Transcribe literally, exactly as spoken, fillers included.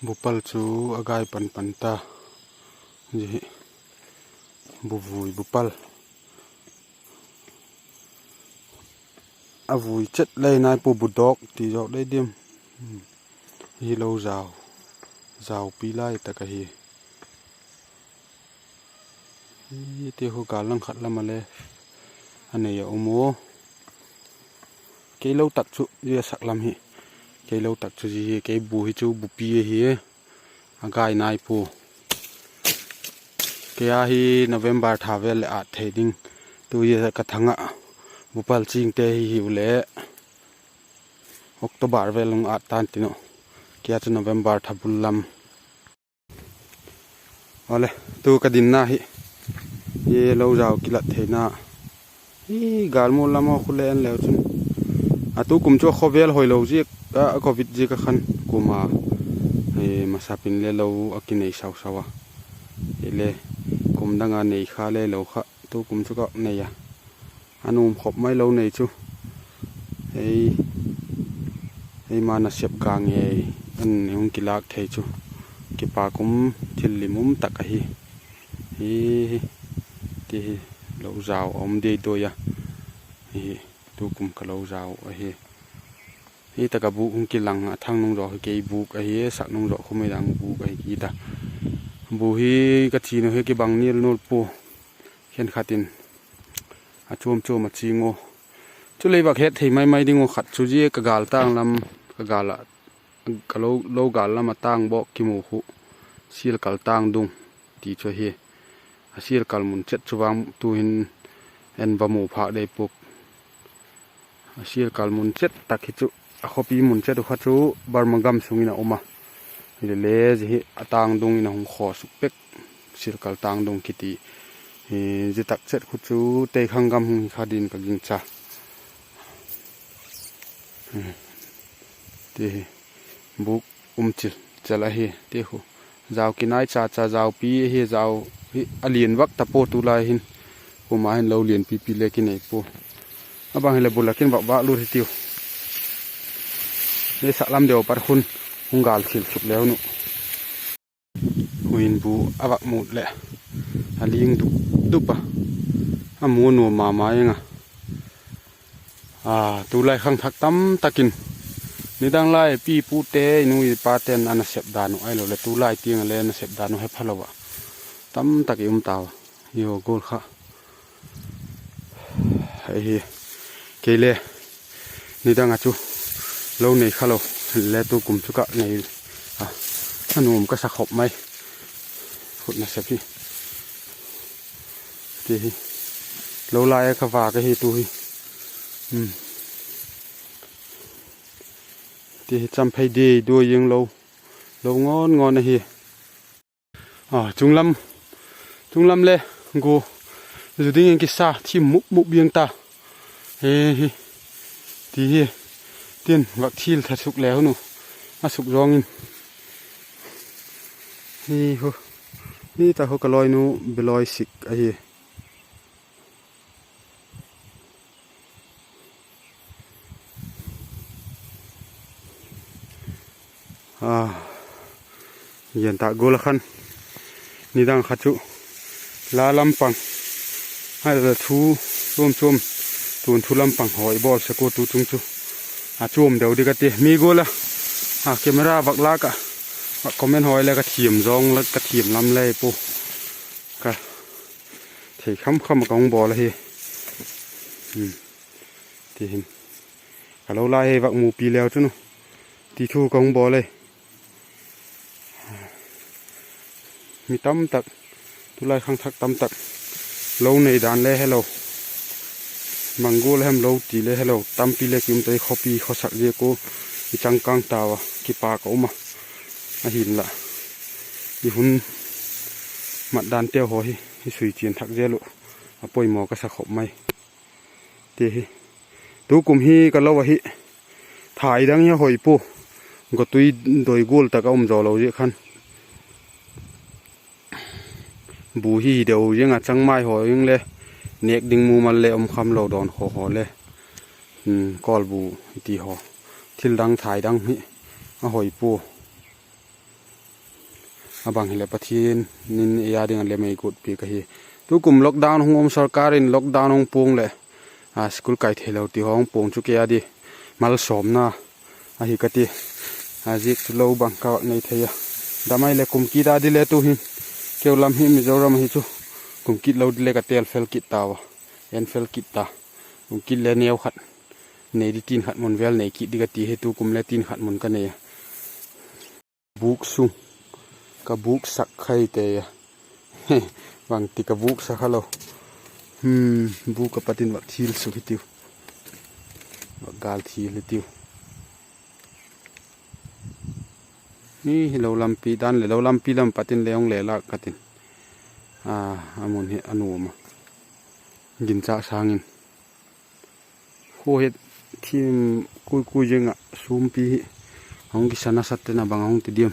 Bupal chu a gai pan pan ta. Zia hi bu vui bupal. A vui chet lei nai pua, bu dawk ti zawk dei diam. Hi lo zau, zaupi lai tak ahi. Ti khu gâl lang khat lam a le a nei a um u. Kei lo tak chu zia sak lam hi. Kei lo tak chu zia hi, kei bu hi chu bupi ahi. A gai nai pua. Kei a hi November tha vel leh ât thei ding. Tu zia ka thang ah bupal chingte hi hiu leh October vel hung ât tan tin uh. Kei a chu November tha bul lam. Awle, tu ka dinna hi, hi lo zau kilat theina. Hi gâlmual lam a khu le en leu chun, a tu kum chu a khawvel hoilo ziak a, a Covid ziak a khan kuama masap in le lo a kinei sau sau a. Hile kum dang a nei kha le lo kha, tu kum chu ka nei a. A nuam khop mai lo nei chu. Ei, eima nasep ga ngei in hung kilâk thei chu kipâk um, thil lim um tak ahi. Hi, ti hi, lo zau a um dei doi a. Hi, tu kum ka lo zau ahi. Hi tak a bûk hung kilang a, thang nung zaw hi kei bûk ahi, sak nung zaw khu midang bûk ahi kit a. Bu hi ka chin uh hi kibang nial nual pua. Khenkhat in a chuam chuam a ching u. Chuleh vak het thei mai mai ding uh khat chu zia ka gâl tâng lam, ka gâl ah, ka lo, lo gâl lam a tâng bawk kimu khu, sial kal tâng dung ti chu ahi. A sial kal mun chet chu vang tu'hin en va mu phâk dei puai. A sial kal mun chet tak hi chu, a khawpi mun chet uh kha chu Burma gam sung in a um a. Hile le zia hi a tâng dung in a hung khaw suk pek, sial kal tâng dung kiti. Zia tak chet khu chu Teikhang gam hung hi kha din ka gingcha. Ti hi, bûk um chil chel ahi ti khu. Zau kinai cha cha, zaupi ahi, zau hi a lian vak ta pua tulai hin. Kuama hin lo lian pipi le kinei pua. A bang hileh bu lak in vak vâk lut hitiu. Zia sak lam deu pat khun hung gâl thil suk leu nu. Huin bu a vak mut leh a ling dup dup a, a mu nuam ma ma ing a. Tulai khangthak tam tak in, nidang lai pi pute, i nu i pate'n a nasep dan uh ahiloleh tulai tiang a le nasep dan uh he phalo a, tam tak i um tau a. Hi haw gual kha ahi. Kei le nidang a chu lo nei kha lo le, tu kum chu ka nei a, a nuam ka sa khop mai. Khut nasep hi, ti hi, lo lai a ka vâk ahi tu hi. Ti hi, cham phei dei dua ziang lo, lo ngawn ngawn ahi. Chunglam, chunglam le gua zu dingin kisa thim mup mup ziang ta. Hi, ti hi, tin vak thil tha suk le hun u, a suk zawng in. Hi, hi ta khu ka lawinu Beloi sik ahi. Gen tak gual a khan, nidang kha chu la lam pang, a thu chuam chuam, tun thu lam pang haw i bawl sek ua tu chung chu a chuam deu dik a ti. Mi gual a camera vak lâk ah, vak comment haw le ka thiam zawng, ka thiam lam le pua, ka thei kham kham a ka hung bawl ahi. Ti hin, ka lo lai hi vak mupi leu chun u, ti thu ka hung bawl e. Mi tam tak, tulai khangthak tam tak, lo nei dan le helo, bang gual hem lo ti le helo, tampi le ki um ta, khawpi khawsak ziak u i changkâng tau a, kipâk a um a. Ahinla, i hun mat dante haw hi i sui chian thak zel uh, a poimaw ka sa khop mai. Ti hi, tu kum hi ka lo ahi, thai dang hi a hoi pua, gotui doi gual tak a um zaw lo ziak khan. Bu hi hi deu ziang a, changmai haw ziang le, nêk ding mumal le um kham lo, dawn khaw haw le, kawlbu i ti haw, thil dang thai dang hi a hoi pua. A bang hileh Pathian in ei â ding ah lem ei guat piak ahi. Tukum lockdown hung um, sorkar in lockdown hung puang leh, a, school kai theilo ti hung puang chu kei â di malsawmna ahi ka ti. A ziak chu lo bang ka vak nei thei a. Damai leh kum kit a di le tu'hin keu lam hi Mizoram ahi chu kum kit lo di le ka tel fel kit tau a, en fel kit ta. Kum kit le neu khat nei di, tin khat mun vel nei kit di ka ti hi, tukum le tin khat mun ka nei a. Bûk sung, ka bûk sak khai te a. Bangti ka bûk sak kha lo. Bûk a pat in vak thil suk hitiu, vak gâl thil hitiu. Hi lo lampi dan leh lo lampi lam pat in le hung le lâk ka tin. A, a mun hi a nuam a, ginchâk sâng in. Khua hi thim kui kui zing ah, sûmpi hi a hung kisa nasat ten a bang a hung ti diam.